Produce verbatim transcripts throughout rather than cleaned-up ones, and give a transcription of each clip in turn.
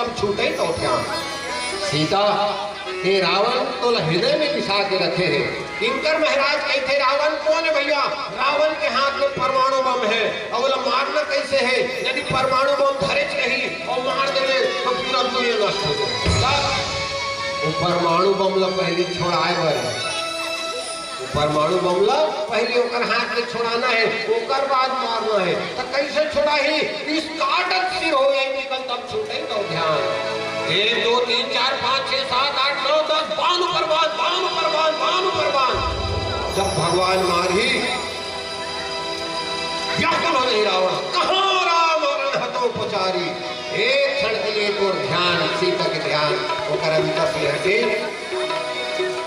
छूटे तो ध्यान। सीता, ये रावण तो हृदय में बिसा के रखे हे। इनकर महाराज कहिथे, "रावण कोन हे भैया?" "रावण के हाथ में परमाणु बम हे, अउ ओला मारना कइसे हे? यदि परमाणु बम धरेच रही अउ मार देवे, तो पूरा दुनिया नष्ट हो जाए।" तब वो परमाणु बम ला पहली छोड़ाए बर हे। वो परमाणु बम ला पहली ओकर हाथ में छोड़ाना हे, ओकर बाद मारना हे। तो कइसे छोड़ाही? "इस काटत सिर हो यही निकल तब छूटे तो ध्यान।" एक, दो, तीन, चार, पाँच, छह, सात, आठ, नौ, दस, बाण पर बाण, बाण पर बाण, बाण पर बाण। जब भगवान मारही, व्याकुल हो जाही रावण, "कहाँ राम रण हतो पुचारी?" एक क्षण के लिए तोर ध्यान, सीता के ध्यान ओकर अंतर से हटे।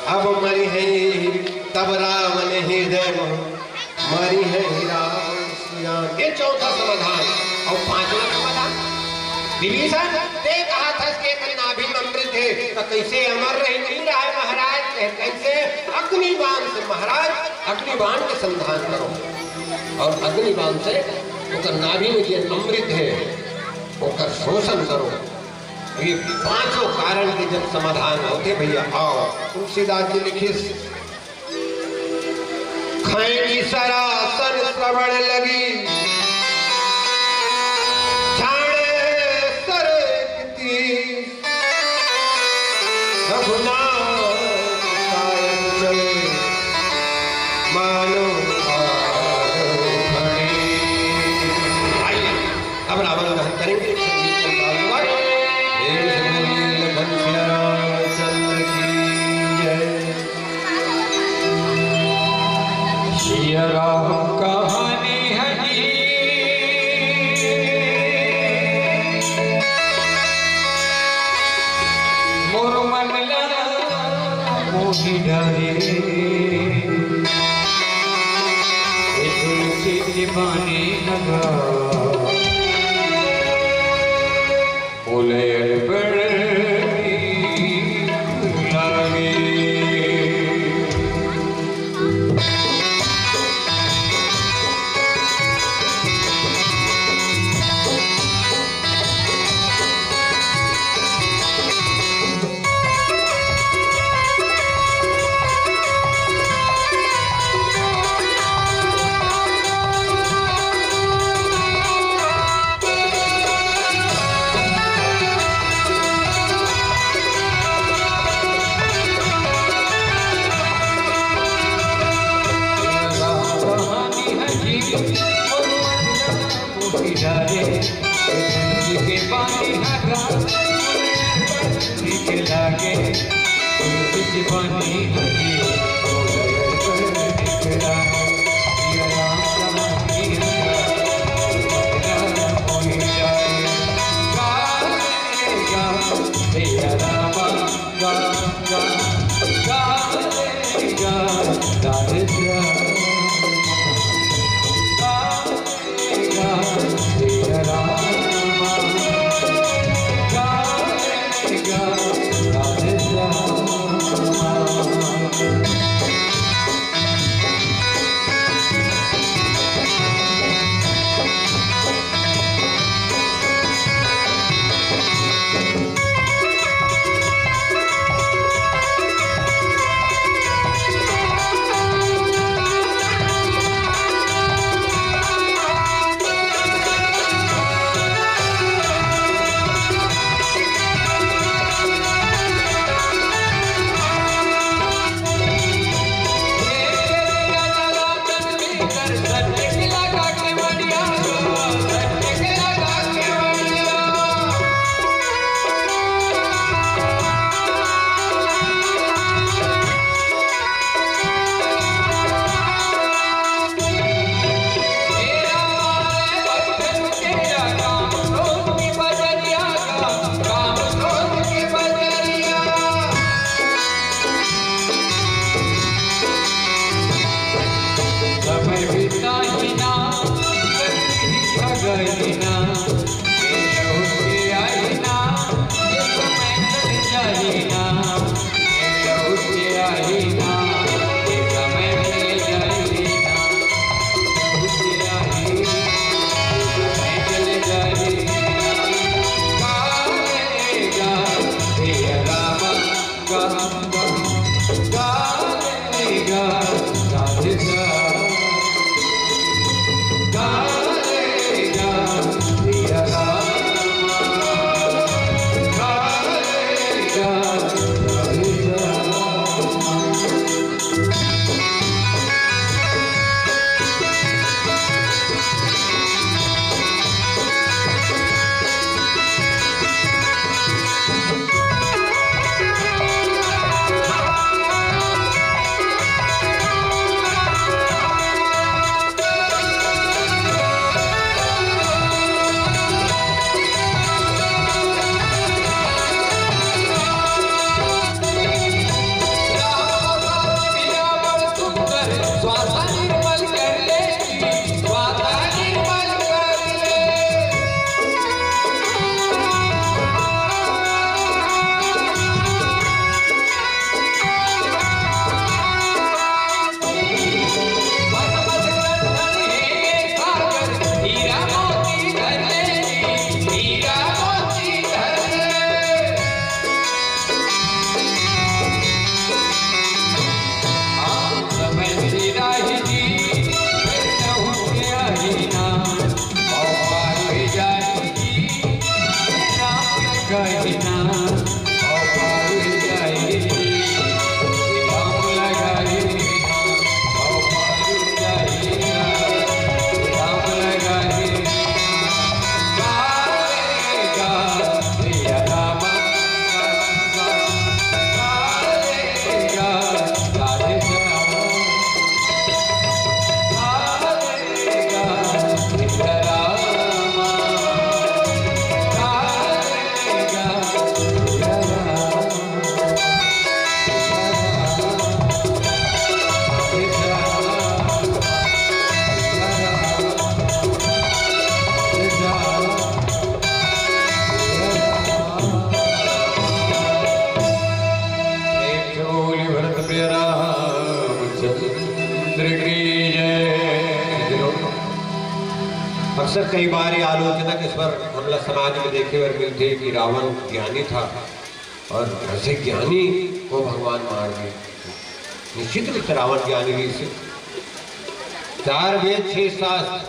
अब मरिहैं तब रावण हृदय मोह, मरिहैं रावण सुजान। ये चौथा समाधान। अउ पांचवा समाधान, विभीषण, तें कहत हस के एकर नाभि में अमृत हे, त कइसे अमर रही, नइ रहय महाराज? कइसे? अग्नि बाण से महाराज, अग्नि बाण के संधान करो। अउ अग्नि बाण से ओकर नाभि में जे अमृत हे, ओकर शोषण करो। ये पांचों कारण के जब समाधान होथे भैया, आओ, तुलसीदास जी लिखिस, खैनी सरासन श्रवण लगी, छाड़े सर इकतीस। रघुनाथ सायक चल, मानो आरो खड़ी। आइए, अब रावण दहन करेंगे। संगीत के साथ। प्रेम से बोलिए लखन सिया रामचंद्र की जय। सिया राम कहानी है जी, मोर मन ला मोहि डारे। ए तुलसी के बानी लगा, बोले अड़बड़ लागे। अक्सर कई बार ये आलोचना के स्वर हमला समाज में देखे बर मिलथे कि रावण ज्ञानी था और ऐसे ज्ञानी को भगवान मार दिए। निश्चित रूप से रावण ज्ञानी भी से चार वेद, छह शास्त्र,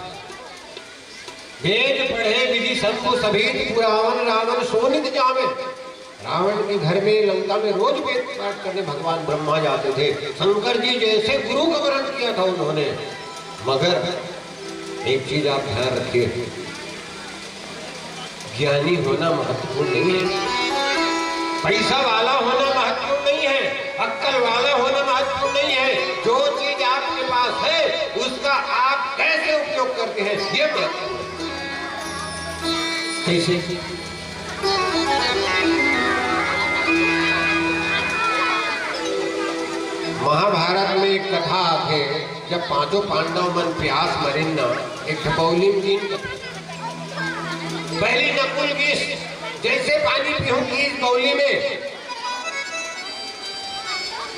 वेद पढ़े विधि शंभु सभीत पुरावन, रावण सोनित जावे। रावण के घर में, लंका में रोज वेद पाठ करने भगवान ब्रह्मा जाते थे। शंकर जी जैसे गुरु का वरण किया था उन्होंने। मगर एक चीज आप ध्यान रखिए, ज्ञानी होना महत्वपूर्ण नहीं है, पैसा वाला होना महत्वपूर्ण नहीं है, अक्कल वाला होना महत्वपूर्ण नहीं है। जो चीज आपके पास है, उसका आप कैसे उपयोग करते हैं, ये महत्वपूर्ण है। कैसे? महाभारत में एक कथा आथे, जब पांचों पांडव मन प्यास मरिन ना, एक ठो बौली में गिन के, पहली नकुल गिस, जैसे पानी पीहूं गिस बौली में,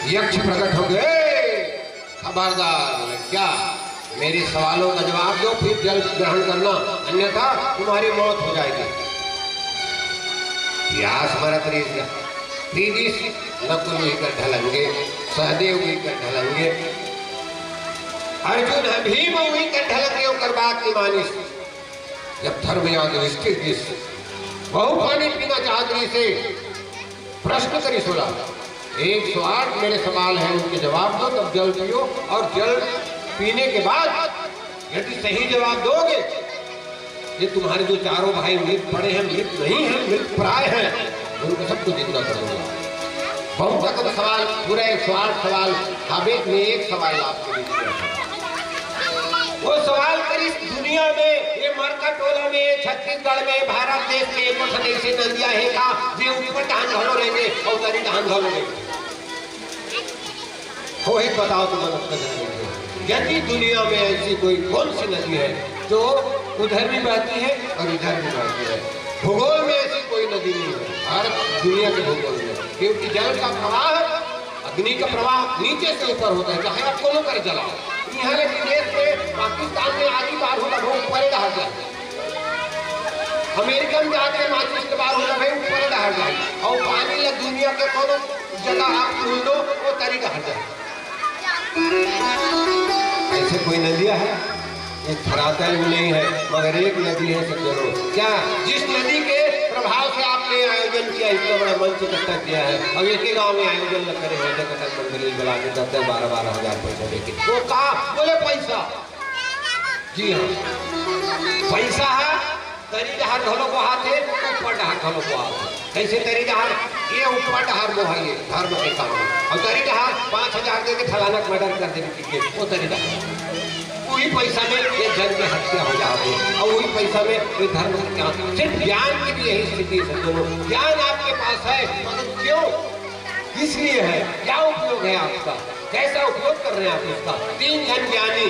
यक्ष प्रकट हो गए। खबरदार लड़किया, मेरे सवालों का जवाब दो, फिर जल ग्रहण करना, अन्यथा तुम्हारी मौत हो जाएगी। प्यास मरत रहिस गा। पी गिस, नकुल उही कर ढलंगे, सहदेव उही कर ढलंगे, अर्जुन ह, भीम उही कर ढलंगे, ओकर बात नहीं मानिस। जब धर्म याग युधिष्ठिर गिस, वहू पानी पीना चाहत रहिस हे, प्रश्न करिस ओला, एक सौ आठ मेरे सवाल हैं, उनके जवाब दो, तब जल पियो, और जल पीने के बाद यदि सही जवाब दोगे, ये तुम्हारे जो चारों भाई मृत पड़े हैं, मृत नहीं हैं, मृत प्राय हैं, उनको सबको जिंदा करूंगा। बहुत रकम सवाल, पूरा एक सौ आठ सवाल, हाबे में एक सवाल आपको भी दिया। वो सवाल करिस, दुनिया में, ये मरका टोला में, छत्तीसगढ़ में, भारत देश में एको ठन ऐसे नदिया हे का, जे ऊपर डहान घलो रेंगे और तरी डहान घलो रेंगे? हो, एक बताओ, तुम लोग का जवाब दो। यदि दुनिया में ऐसी कोई कौन सी नदी है जो उधर भी बहती है और इधर भी बहती है? भूगोल में ऐसी कोई नदी नहीं है, भारत दुनिया के भूगोल में, क्योंकि जल का प्रवाह, अग्नि का प्रवाह नीचे से ऊपर होता है, चाहे आप कोनो कर जलाओ। यहाँ ले विदेश में, पाकिस्तान में आगी बार होता, वो ऊपर ही रह जाए। अमेरिका में जाके माचिस के बार होता, भाई ऊपर ही रह जाए। और पानी ले दुनिया के कोनो जगह आप ढूंढो, वो तरी रह जाए। ऐसे कोई नदिया है? ये धरातल में नहीं है, मगर एक नदी है सज्जनों। क्या? जिस नदी के प्रभाव से आपने आयोजन किया, इतना बड़ा मंच इकट्ठा किया है, और एक ही गांव में आयोजन न करे, हर जगह तक मंडली बुला के दस दस, बारह बारह हजार पैसा देके, वो कहा बोले पैसा? जी हाँ, पैसा है। तरी डहार घलो बोहात हे, ऊपर डहार घलो बोहात हे। कैसे तरी डहार? ये ऊपर डहार बोहात हे धर्म के काम में, और तरी डहार पाँच हजार दे के फलाना के मर्डर कर देने के लिए, वो तरी डहार। वही पैसा में ये जन के हत्या हो जाती है, और वही पैसा में ये धर्म हत्या। सिर्फ ज्ञान की भी यही स्थिति है, सज्जनों। ज्ञान आपके पास है, मगर क्यों, किस लिए है, क्या उपयोग है आपका, कैसा उपयोग कर रहे हैं आप इसका? तीन जन ज्ञानी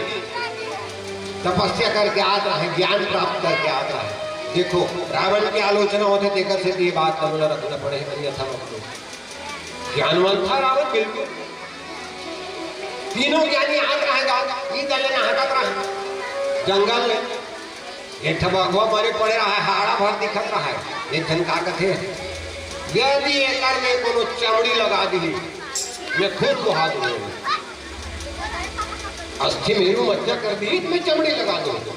तपस्या करके आत रहे, ज्ञान प्राप्त करके आत रहे। देखो, रावण की आलोचना होते, तेकर से ये बात कमला रखना पड़े, अन्यथा मत लो। ज्ञानवान था रावण, बिल्कुल। तीनों ज्ञानी आत रहे, गाँव, ई दले नहात रहे, जंगल में। एक ठो बघवा मरे पड़े रहा है, हाड़ा भर दिखत रहा है। एक झन का कथे, "यदि एकर में कोनो चमड़ी लगा दी, मैं खुद बोहा दूंगा। अस्थि मेरू मज्जा कर दी, तो मैं चमड़ी लगा दूंगा।"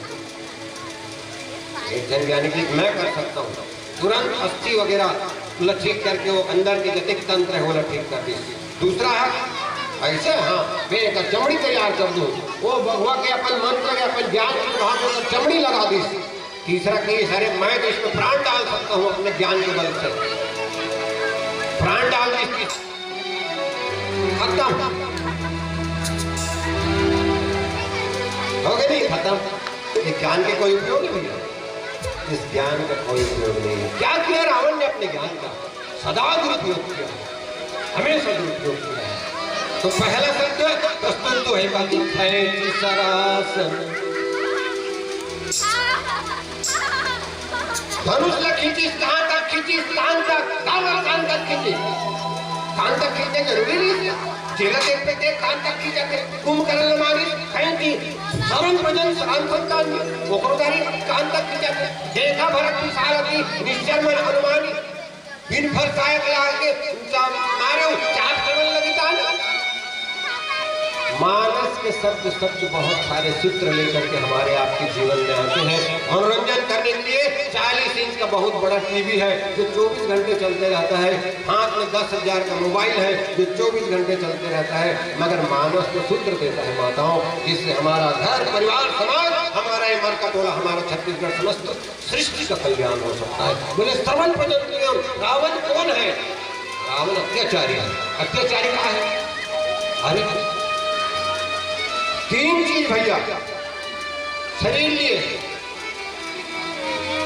एक झन ज्ञानी कथे, "मैं कर सकता हूँ।" तुरंत अस्थि वगैरह ला ठीक करके वो अंदर के जतिक तंत्र है, वो ला ठीक कर दी। दूसरा है, ऐसे, हाँ, मैं एक चमड़ी तैयार कर दूँ। वो बघवा के अपन मंत्र के, अपन ज्ञान के प्रभाव से चमड़ी लगा दी। तीसरा कही, "अरे, मैं तो इसमें प्राण डाल सकता हूँ अपने ज्ञान के बल से।" प्राण डाल दी, खत्म। हो गए नहीं खत्म? ये ज्ञान के कोई उपयोग नहीं भैया, इस ज्ञान का कोई उपयोग नहीं है। क्या किया रावण ने अपने ज्ञान का? सदा दुरुपयोग किया है, हमेशा दुरुपयोग किया है। तो पहला शब्द प्रस्तुत तो है, बाकी खैंची सरासन। धनुष ला खींचिस, कान तक खींचिस, कान तक, कान तक खींचिस। कान तक खींचना जरूरी नहीं था। जेला देख पे देख, कान तक खींचा के कुंभकर्ण ला मारिस। श्रवण भजन श्रांत संतान ओकरो दारी कान तक खिंचत। देखा भरत विशाल अति निश्चर मन अनुमानी। बिन फल सहायक लाग के मारे चाप करन लगी तान। मानस के शब्द शब्द बहुत सारे सूत्र लेकर के हमारे आपके जीवन में आते हैं। मनोरंजन करने के लिए चालीस इंच का बहुत बड़ा टीवी है जो चौबीस घंटे चलते रहता है। हाथ में दस हजार का मोबाइल है जो चौबीस घंटे चलते रहता है, मगर मानस को सूत्र देता है माताओं, जिससे हमारा घर परिवार समाज, हमारा ये मरका टोला, हमारा छत्तीसगढ़, समस्त सृष्टि का कल्याण हो सकता है। बोले, श्रवण भजन नियम। रावण कौन है? रावण अत्याचारी है। अत्याचारी का है? अरे, तीन चीज भैया, शरीर लिए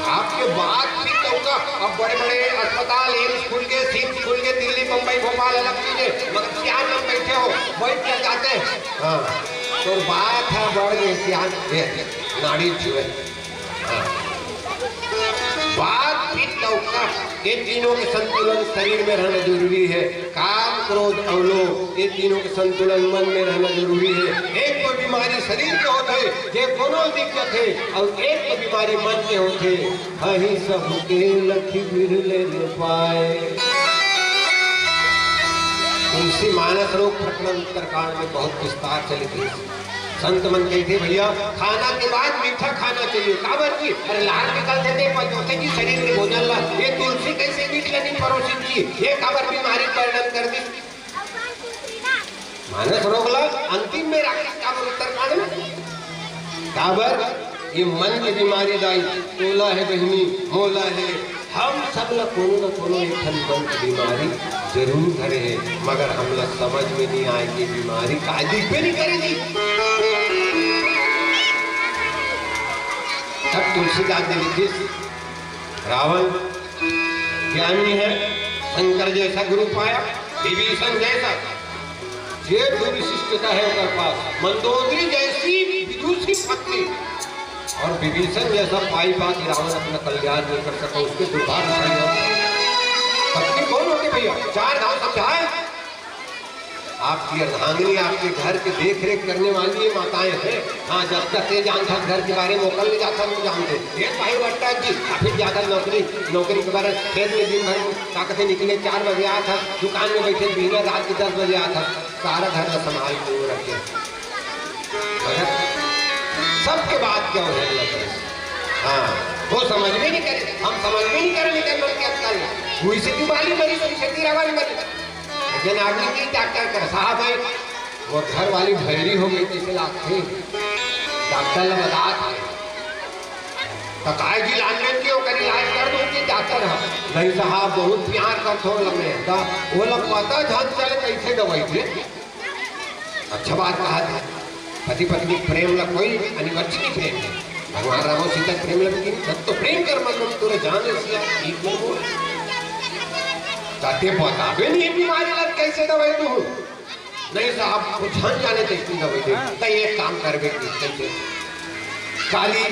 आपके बात भी कहूँगा। अब बड़े बड़े अस्पताल, एम्स खुल के, सिम्स खुल के, दिल्ली, बम्बई, भोपाल, अलग चीज है, मगर सियान में बैठे हो, बैठ के जाते हैं। हाँ, तो बात है बढ़ गई सियान, ये नाड़ी छुए। हाँ। बात भी कहूँगा, ये तीनों के संतुलन शरीर में रहना जरूरी है। काम, क्रोध, अवलोक, ये तीनों के संतुलन मन में रहना जरूरी है। एक तो बीमारी शरीर के होथे, जे कोनो दिक्कत है, और एक तो बीमारी मन के होथे। हही सबके लखि बिरले न पाए। तुलसी मानस रोग प्रकरण उत्तरकांड में बहुत विस्तार से लिखिस। संत मन कहिथे, भैया, खाना के बाद मीठा खाना चाहिए। काबर जी? अरे, लार निकलथे ते पचोथे जी शरीर के भोजन ला। ये तुलसी कैसे मीठ ला नहीं परोसिस जी? ये काबर बीमारी वर्णन कर दी? मानस रोग ला अंतिम में राखिस काबर उत्तरकांड में? काबर? ये मन के बीमारी दाई, तोला है बहिनी, मोला है, हम सब ला कोनो न कोनो एक ठन मन के बीमारी जरूर धरे है, मगर हमला समझ में नहीं आए कि बीमारी का दिखबे नहीं करे जी। तब तुलसीदास ने लिखिस, रावण ज्ञानी है, शंकर जैसा गुरु पाया, विभीषण जैसा, जे दुर्विशिष्टता है ओकर पास, मंदोदरी जैसी विदुषी पत्नी, और विभीषण जैसा पाई पा के रावण अपना कल्याण नहीं कर सका, उसके दुर्भाग्य। पत्नी कौन होती भैया? चार धाम समझाए। आपकी अर्धांगिनी, आपके घर के देख रेख करने वाली ये माताएं हैं। हाँ, जब तक ये जानता घर के बारे में ओकर ले जाता, वो जानते। ये भाई बट्टा जी, फिर जाता नौकरी, नौकरी के बारे में खेत में दिन भर का कहते निकले, चार बजे आता, दुकान में बैठे बिना रात के दस बजे आता, सारा घर का संभाल के वो रखे। मगर सबके बात क्या हो रहा है? हाँ, वो समझ में नहीं करे, हम समझ में नहीं करे, लेकिन मन क्या कर, वही से क्यों बाली मरी, वही से तेरा बाली मरी। लेकिन आदमी की डॉक्टर कर साहब है, वो घर वाली भैरी हो गई, जैसे लागथे। डॉक्टर ने बता था, तो काय जी लान लेन के ओकर इलाज कर दो कि डॉक्टर है। नहीं साहब, बहुत प्यार करथो लगे, तो वो लोग पता झन चले कैसे दवाई दे। अच्छा बात कहा था, पति पत्नी प्रेम ला कोई अनिवार्य नहीं प्रेम है। भगवान राम और सीता प्रेम ला भी नहीं, जब तो प्रेम कर मन तुम तुरे जान सिया, ठीक में बोल। ताते बताबे नहीं बीमारी लग कैसे दवाई दूँ? नहीं साहब, कुछ हम जाने तो इसकी दवाई दे। तो एक काम करबे कि कैसे? काली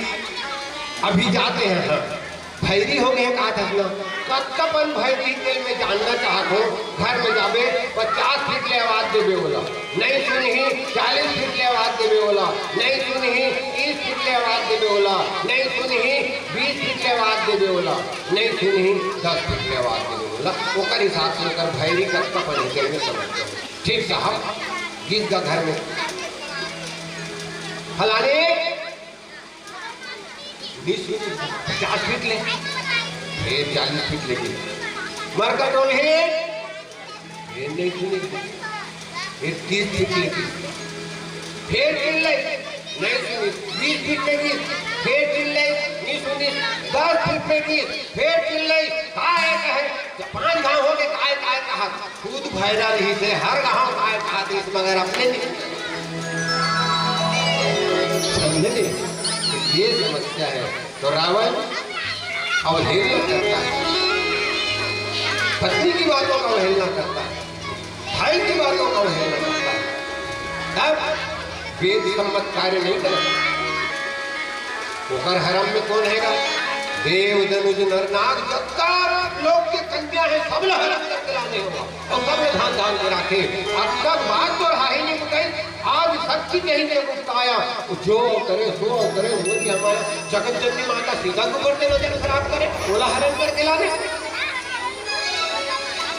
अभी जाते हैं हम। भैरी हो गए का था ना? कतका पन भैरी तेल में जानना चाहत हो, घर में जाबे, पचास फीट ले आवाज देबे ओला। नहीं सुनही, चालीस फीट ले आवाज देबे ओला। नहीं सुनही, तीस फीट ले आवाज देबे ओला। नहीं सुनही, बीस फीट ले आवाज देबे ओला। नहीं सुनही, दस फीट ले आवाज देबे ओला। ओकर हिसाब से ओकर भैरी कतका पन है, तेल में समझ जाओ। ठीक साहब, गीत गा घर में। फलाने, बीस फीट, पचास फीट ले, फिर चालीस फीट ले गई। मरका टोल है, फिर नहीं सुनी, फिर तीस फीट ले गई, फिर चिल्लाई, नहीं सुनी, बीस फीट ले गई, फिर चिल्लाई, नहीं सुनी, दस फीट ले गई, फिर चिल्लाई, काय कहे, जब पांच घाव हो गए, काय, काय कहा, खुद भैरा रही से हर घाव काय कहा देश मगर अपने नहीं। समझे नहीं? तो ये समस्या है। तो रावण अवहेलना करता है, पत्नी की बातों का अवहेलना करता है, भाई की बातों का अवहेलना करता है, तब वेद सम्मत कार्य नहीं करता। ओकर हरम में कौन हैगा? देव दनुज नर नाग जतका लोक के कन्या हे, सब ला हरण करके लाने हो, अउ सब ला धान धान के राखे। अब तक बात तो राही नहीं बताई, आज सच्ची कही दे गुप्ताया। जो करे सो करे, वो भी हमारा जगत जननी माता सीता के ऊपर ते नजर खराब करे, ओला हरण करके लाने।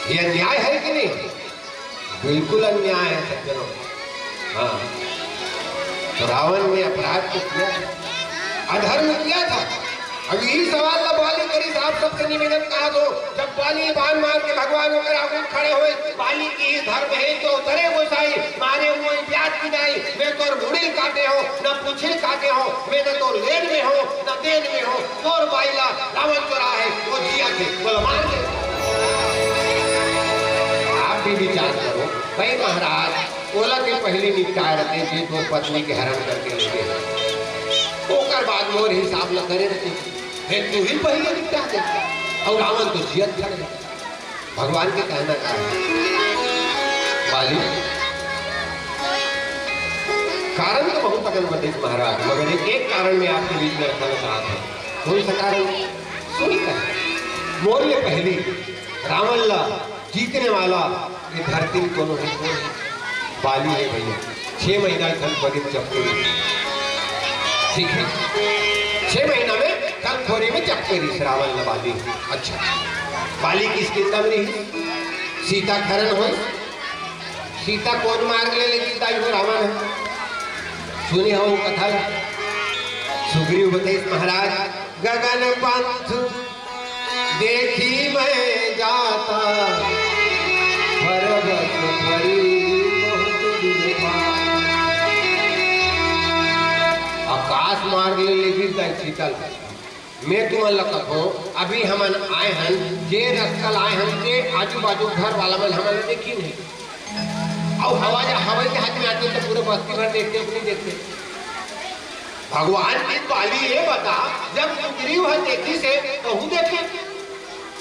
ये अन्याय है कि नहीं? बिल्कुल अन्याय है सज्जनों। हाँ, तो रावण ने अपराध तो किया था, अधर्म किया था। अब यही सवाल ला बाली करिस, आप सबसे निवेदन कहा दो, जब बाली बाण मार के भगवान होकर आगू खड़े हुए, बाली की धर्म हे तो तरे गोसाई, मारे हुए ब्याज की नाई, मैं तोर मुड़ी काटे हो, न पूछे काटे हो, मैं न तो लेन में हो, न देन में हो, तोर बाई ला रावण चोरा है, वो जिया थे, बोला मार दे। आप भी विचार करो, भाई महाराज, ओला के पहले निपटाए रहते, जे तोर पत्नी के हरण करके ले गए, ओकर बाद मोर हिसाब ला करे रहते, हे तू ही पहले निपटा दे, अउ रावण तो जियत खड़े। भगवान के कहना का है? बाली, कारण तो बहुत अकन बताइस महाराज, मगर एक, एक कारण मैं आपके बीच में रखना चाहता हूँ। कौन सा कारण? सुन कर, मोर ले पहली रावण ला जीतने वाला ये धरती में कोनो है, कोई है? बाली है भैया। छह महीना में कल खोरी में चपके रही। ठीक है, छह महीना में कल खोरी में चपके रही रावण ला बाली। अच्छा, बाली किस किंता में रही? सीता हरण हो, सीता कौन मार ले लेकिन दाई हो रावण है। सुने हो कथा, सुग्रीव बताइस महाराज, गगन पंथ देखी मैं जाता, पर्वत परी बहुत दूर पार। आकाश मार्ग ले लेगिस दाई सीता ला। मैं तुमन ला कथों, अभी हमन आए हन, जे रस्ता ला आए हन, जे आजू बाजू घर वाला मन हमन ला देखी नहीं। अउ हवा जा, हवाई जहाज में आते तो पूरे बस्ती भर देखते, अपनी देखते। भगवान की बाली ये बता, जब सुग्रीव ह देखिस हे, तो हूँ देखे।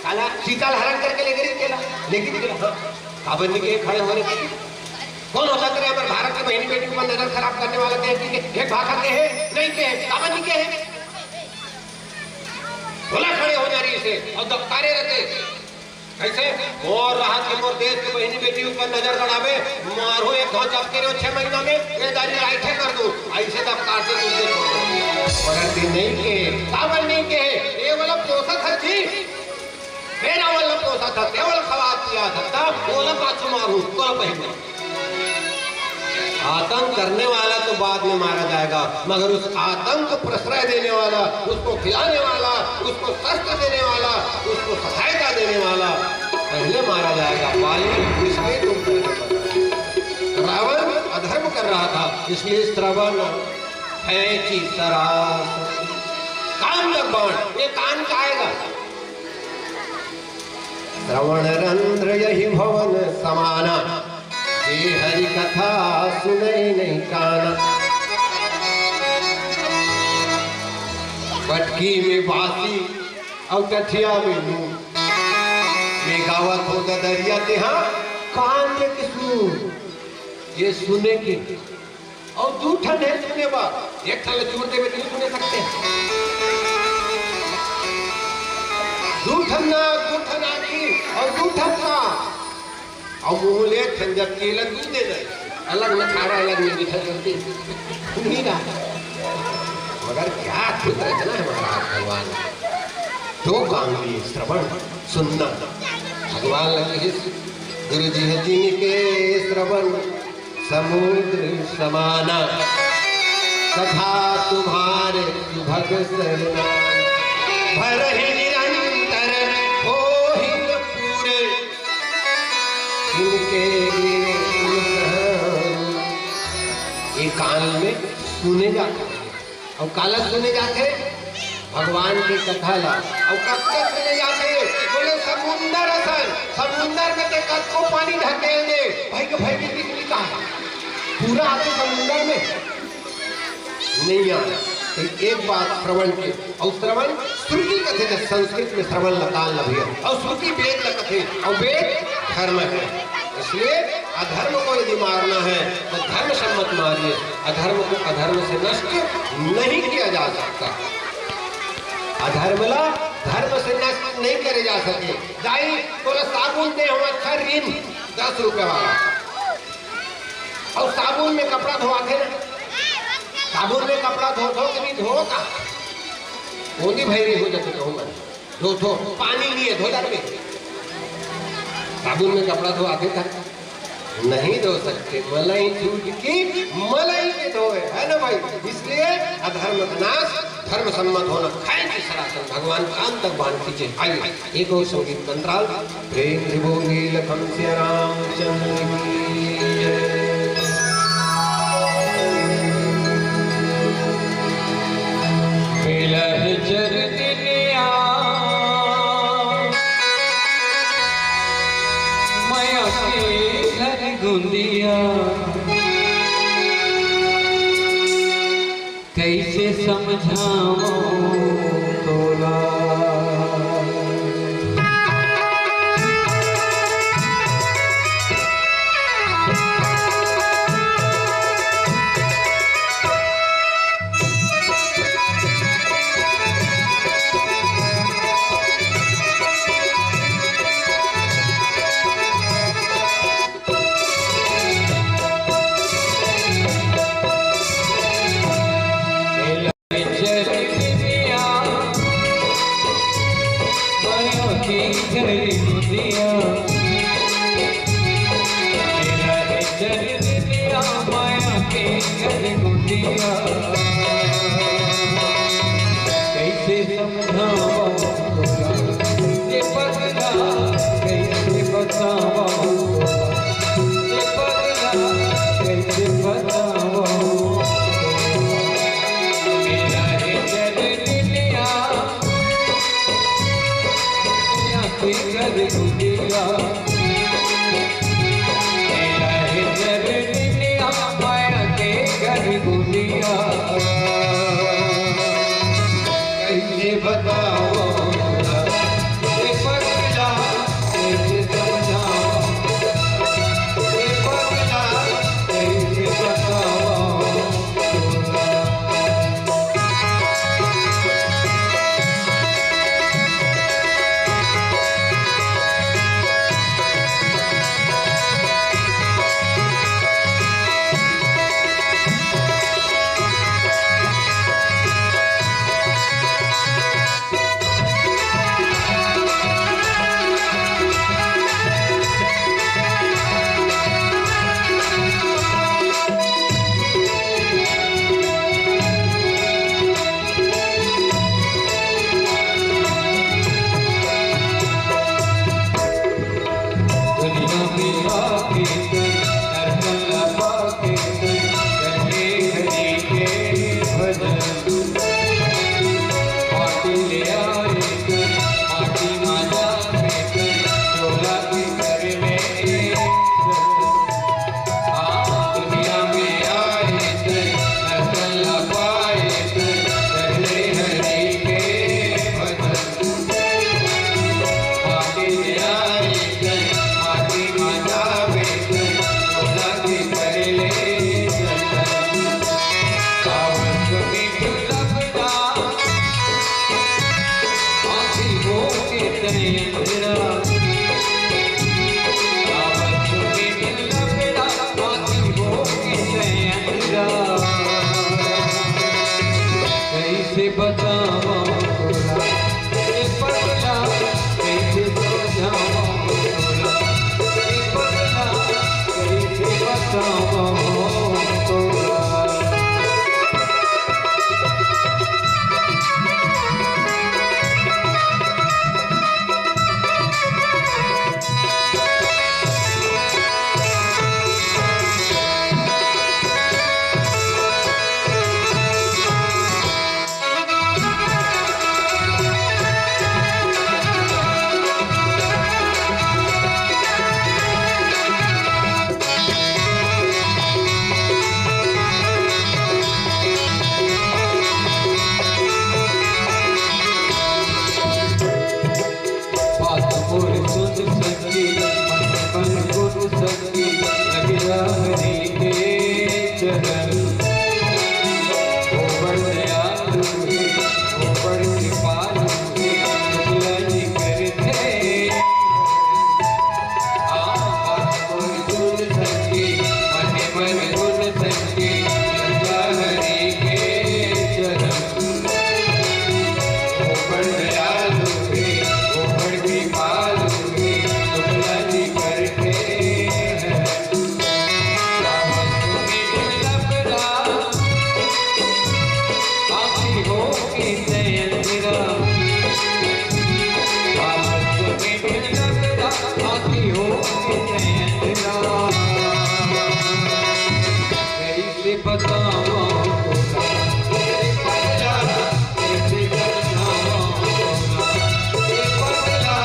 काला सीता ला हरण करके ले गई केला, लेकिन केला, हाँ, काबर नहीं के खड़े हो रहे? कौन होता करे अगर भारत के बहनी बेटी के ऊपर नजर खराब करने वाला? कहे कि एक भाषा के है, नहीं के है, काबर नहीं के है? बोला खड़े हो जा रही से और दबकारे रहते। कैसे? मोर राहत के मोर देश के बहनी बेटी ऊपर नजर गड़ावे, मारो एक घाव चपके रहो छह महीना में, ये दारी राइठे कर दो, ऐसे दबकारते तुझे छोड़ दो। मगर दिन नहीं के, काबर नहीं के, ये वाला पोसा था जी, मेरा वाला पोसा था, केवल खवा दिया था, तब बोला पाछू मारू, तो बहन। आतंक करने वाला तो बाद में मारा जाएगा, मगर उस आतंक को प्रश्रय देने वाला, उसको खिलाने वाला, उसको शस्त्र देने वाला, उसको सहायता देने वाला पहले मारा जाएगा। बाली, इसलिए तुम पहले पकड़ो। रावण अधर्म कर रहा था, इसलिए श्रवण है कि सरास। कान का बाण, ये कान का आएगा। श्रवण रंध्र यही भवन समाना, जे हरि कथा सुने नहीं काना। बटकी में बासी अउ टठिया में नून, में गावत हो ददरिया तेहा कान दे के सुन, ये सुने के। और दू ठन है सुने बर, एक ठन ल चूर देवे तो नहीं सुने सकते। दू ठन ना, दू ठन आँखी और दू ठन ना, और मुँह ले एक ठन जब केला दूध दे दे, अलग में खावा, अलग में मीठा करते नहीं ना। मगर क्या अद्भुत रचना है महाराज भगवान की। दो काम लिए, श्रवण, सुनना। भगवान लगे गुरु जी है जिनके श्रवण समुद्र समाना, कथा तुम्हारे सुभग सरना। भरहि निरंतर होहि न पूरे, इनके लिए तुम सहन। ये कान में सुने जाता है। अउ काला सुने जाथे? भगवान के कथा ला। अउ कब तक सुने जाथे? बोले समुंदर असन, समुंदर में ते कतको पानी ढकेल दे, भाई के भाई के दिख नहीं कहा। पूरा आते समुंदर में नहीं आना। तो एक बात श्रवण के, अउ श्रवण श्रुति कथे, जब संस्कृत में श्रवण ला कान ला भैया, अउ श्रुति वेद ला कथे, अउ वेद धर्म है। इसलिए अधर्म को यदि मारना है तो धर्म सम्मत मारिए, अधर्म को अधर्म से नष्ट नहीं किया जा सकता। अधर्म ला धर्म से नष्ट नहीं करे जा सके। दाई, तोला साबुन दे हंव अच्छा रिन, दस रुपया वाला। अउ साबुन में कपड़ा धोवाथे ना, साबुन में कपड़ा धो, धो के नहीं धो का? ओंदी भैरी हो जाथे कहूँ मैं। धो, धो, पानी लिए धो जाथे। साबुन में कपड़ा धोवाथे का? नहीं धो सकते, मलई छूट के मलई के धोए, है ना भाई? इसलिए अधर्म का नाश, धर्म सम्मत होना, खाए की सरासन, भगवान का अंत भगवान की जय। आइए, एक और संगीत का अंतराल, प्रेम से बोलिए लखन सिया रामचंद्र की जय। बिलह चरनिया मया के घर गुंदिया, कइसे समझावं तोला। कइसे समझावं तोला, ये पगला, कइसे बतावं तोला, ये पगला, कइसे बतावं तोला। मेरा रे चरनिया, या के कर गुदिया। मेरा हे चरनिया माया के घर गुदिया। कइसे बतावं तोला, ये पगला, कइसे समझावं, ये पगला, कइसे बतावं तोला। दुनिया में आके दर्शन लगा कइसे बतावं तोला, ए पगला, कइसे समझावं तोला, ए पगला, कइसे बतावं तोला। बतावा तोला, ए पगला, कैसे बतावा तोला, ए पगला,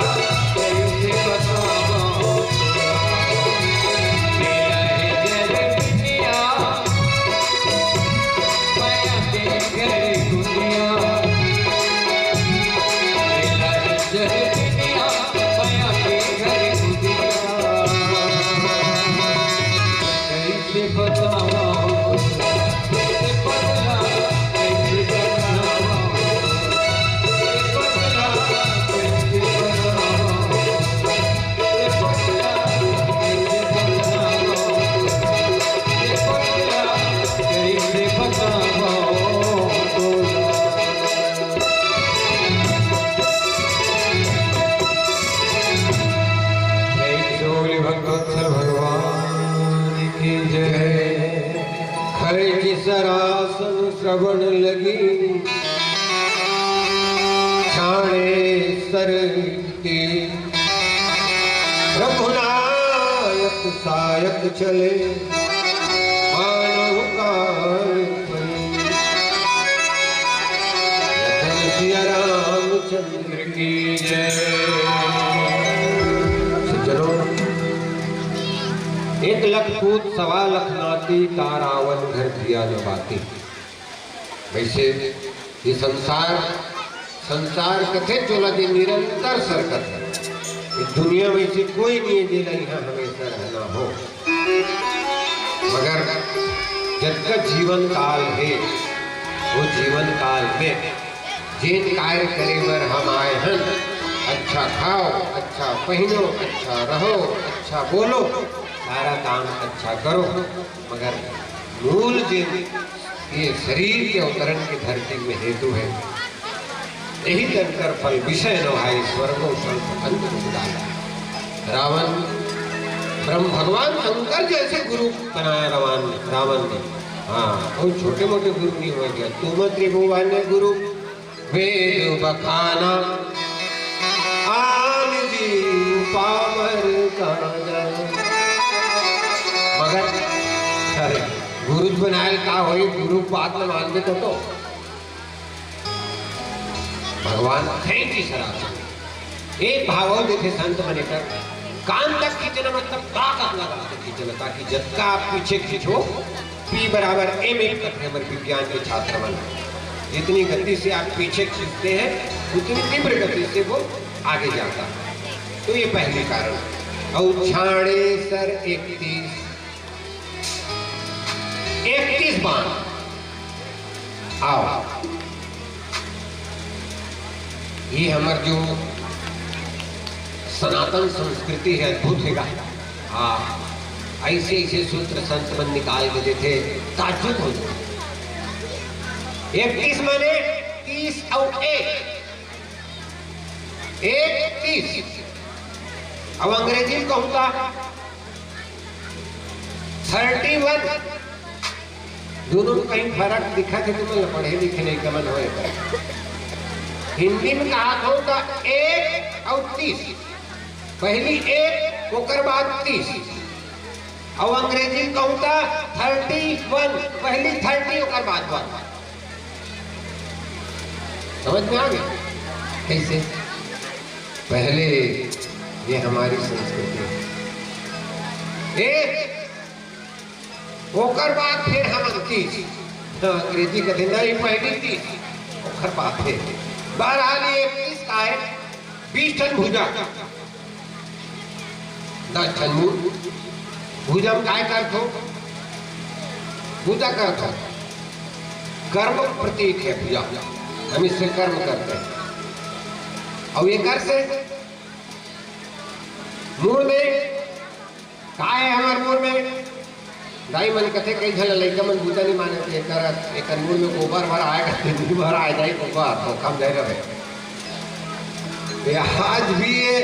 कैसे बतावा तोला। मेरा है जर दुनिया, माया के घर दुनिया। मेरा है जर दुनिया, माया के घर दुनिया। कैसे बतावा तोला, कैसे पगला, कैसे बतावा तोला, कैसे पगला, कैसे बतावा तोला, कैसे पगला, कैसे बतावा तोला, कैसे पगला, कैसे बतावा तोला। प्रेम से बोलिए भक्तवत्सल भगवान की जय। खरकी सरासन श्रवण लगी, छाड़े सर के रघुनायक सायक चले, मानव काल परी। लखन सिया रामचंद्र की जय। सज्जनों, एक लख पूत सवा लख नाती, का रावण घर दिया न बाती। वैसे ये संसार, संसार कथे जोला जे निरंतर सरकत हे। ये दुनिया में से कोई नहीं है जेला यहाँ हमेशा रहना हो, मगर जतका जीवन काल हे, वो जीवन काल में जेन कार्य करे बर हम आए हन, अच्छा खाओ, अच्छा पहिनो, अच्छा रहो, अच्छा बोलो, सारा काम अच्छा करो, मगर मूल जे ये शरीर के अवतरण के धरती में हेतु है, यही तन कर फल विषय न भाई, स्वर्गो संत अंत दुख दाता। रावण, ब्रह्म भगवान शंकर जैसे गुरु बनाया रावण ने, रावण ने। हाँ, कोई छोटे मोटे गुरु नहीं हो गया। तुम त्रिभुवन गुरु वेद बखाना, आन जीव पामर काना। मगर अरे, गुरु बनायल का होई, गुरु बात न मानबे तो, तो भगवान थैंक यू सरासन। एक भाव देथे संत मन कर, कान तक खींचना मतलब का का लगा के खींचना, ताकि जतका आप पीछे खींचो, पी बराबर एम एफ कथे हमर विज्ञान के छात्र मन। जितनी गति से आप पीछे खींचते हैं, उतनी तीव्र गति से वो आगे जाता है। तो ये पहली कारण। और छाड़े सर इकतीस, इकतीस बाण। आओ, ये हमर जो सनातन संस्कृति है, अद्भुत हेगा। हाँ, ऐसे ऐसे सूत्र संत मन निकाल के देथे, ताज्जुब हो जाथे। इकतीस माने तीस अउ एक, इकतीस। अब अंग्रेजी में कहूँ का, थर्टी वन। दोनों में कहीं फर्क दिखत हे तुमन ला, पढ़े लिखे नहीं कमन होए पर। हिंदी में कहा था का एक और तीस, पहली एक, ओकर बाद तीस। और अंग्रेजी में कहूँ का थर्टी वन, पहली थर्टी, ओकर बाद वन। समझ में आ गया कैसे? पहले ये हमारी संस्कृति है। एक, ओकर बाद फिर हम तीस, तो अंग्रेजी कथे नहीं, पहली तीस, ओकर बाद फिर। बहरहाल, ये इकतीस का है, बीस ठन भुजा, दस ठन मूल। भुजा में काय करथो? पूजा करथो। कर्म प्रतीक है भुजा, हम इससे कर्म करते हैं। और ये कर से मूल में काय है हमारे मूल में? दाई मन कथे, कई झन लइका मन बूता नहीं माने, तो एकर, एकर मूल में गोबर भर आए, गंदगी भर आए, दाई गोबर, धोखा में जाए रहे। तो ये आज भी ये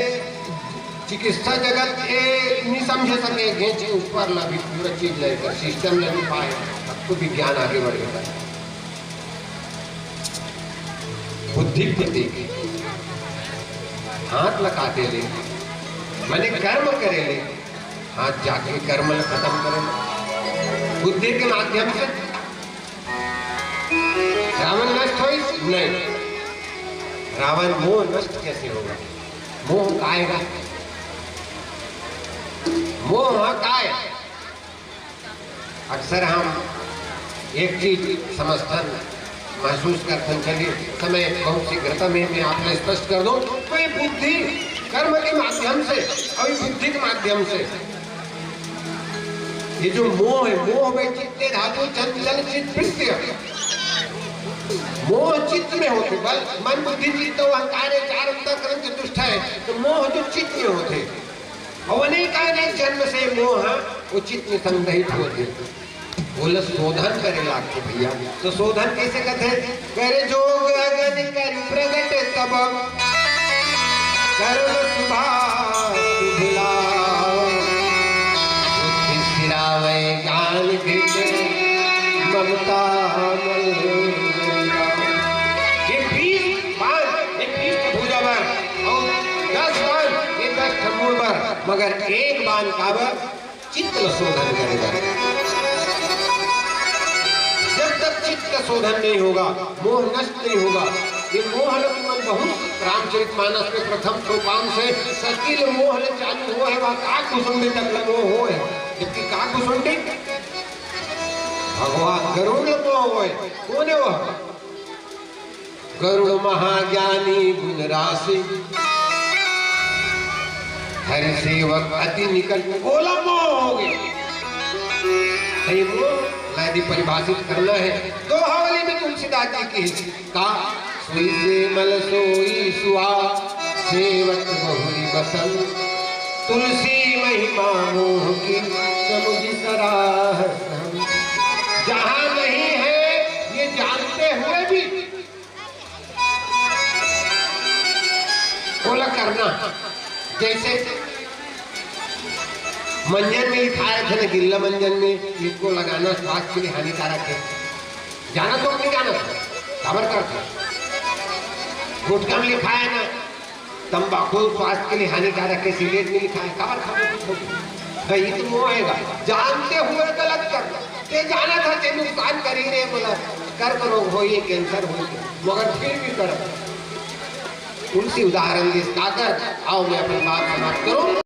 चिकित्सा जगत ये नहीं समझ सके, घेंच के ऊपर ला भी पूरा चीज लेकर, सिस्टम ले भी पाए, अब तो विज्ञान आगे बढ़ गया। बुद्धि प्रतीक, हाथ ला काटे ले, माने कर्म करे ले, हाथ जाके कर्म ला खत्म करे ले। बुद्धि के माध्यम से नहीं, रावण मोह नष्ट कैसे होगा? मोह काय गा? मोह काय? अक्सर हम एक चीज समझथन, महसूस करथन, चलिए समय बहुत शीघ्रता में मैं आपने स्पष्ट कर दूं, कोई बुद्धि कर्म के माध्यम से और बुद्धि के माध्यम से, ये जो मोह है, मोह में चित्ते धातु चंचल चित्त वृत्ति, मोह चित्त में होते, बल मन बुद्धि चित्त अहंकार है, चार अंतःकरण चतुष्ट है, तो मोह जो चित्त में होते, और अनेकानेक जन्म से मोह वो चित्त में संग्रहित होते, बोले शोधन करे लागते भैया। तो शोधन कैसे करते? करे जोग अगन कर प्रगट तब, कर्म सुभाषु भुलाओ, बुद्धि सिरावे ज्ञान घृत ममता मल। ये बीस बाण, ये बीस ठो भुजा बर, और दस बाण, ये दस ठो मूड़ बर, मगर एक बाण काबर? चित्त ल शोधन करे बर। जब तक चित्त का शोधन नहीं होगा, मोह नष्ट नहीं होगा, ये मोह ल तुमन बहुत, रामचरित मानस के प्रथम सोपान से सकील मोह ले चालू हुआ है, वह काकभुसुंडी तक ल मोह हो है, जबकि काकभुसुंडी भगवान गरुड़ ल मोह हो है, कौन है वह? गरुड़ महाज्ञानी गुण राशि, हरि सेवक अति निकट, ओला मोह हो गया। तो ये मोह ला यदि परिभाषित करना है, दोहावली में तुलसीदास जी की का, सोई सेमल सोई सुआ, सेवत बहुरी बसन, तुलसी महिमा मोह की समुझ सराह। जहाँ नहीं है ये जानते हुए भी ओला करना, जैसे मंजन में लिखाए थे ना, गिल्ला मंजन में इसको लगाना स्वास्थ्य के लिए हानिकारक है, जाना तो नहीं जाना था, खबर करते गुटखा में लिखाए ना, तंबाकू स्वास्थ्य के लिए हानिकारक है, सिगरेट में लिखाए, खबर खबर कुछ होगी भाई, ये तो मोह आएगा। जानते हुए गलत करना, ते जाना था ते नुकसान कर ही रहे, बोला कर्म रोग हो, ये कैंसर हो, मगर फिर भी कर। उनसे उदाहरण दिस काकर, आओ मैं अपनी बात समाप्त करूं।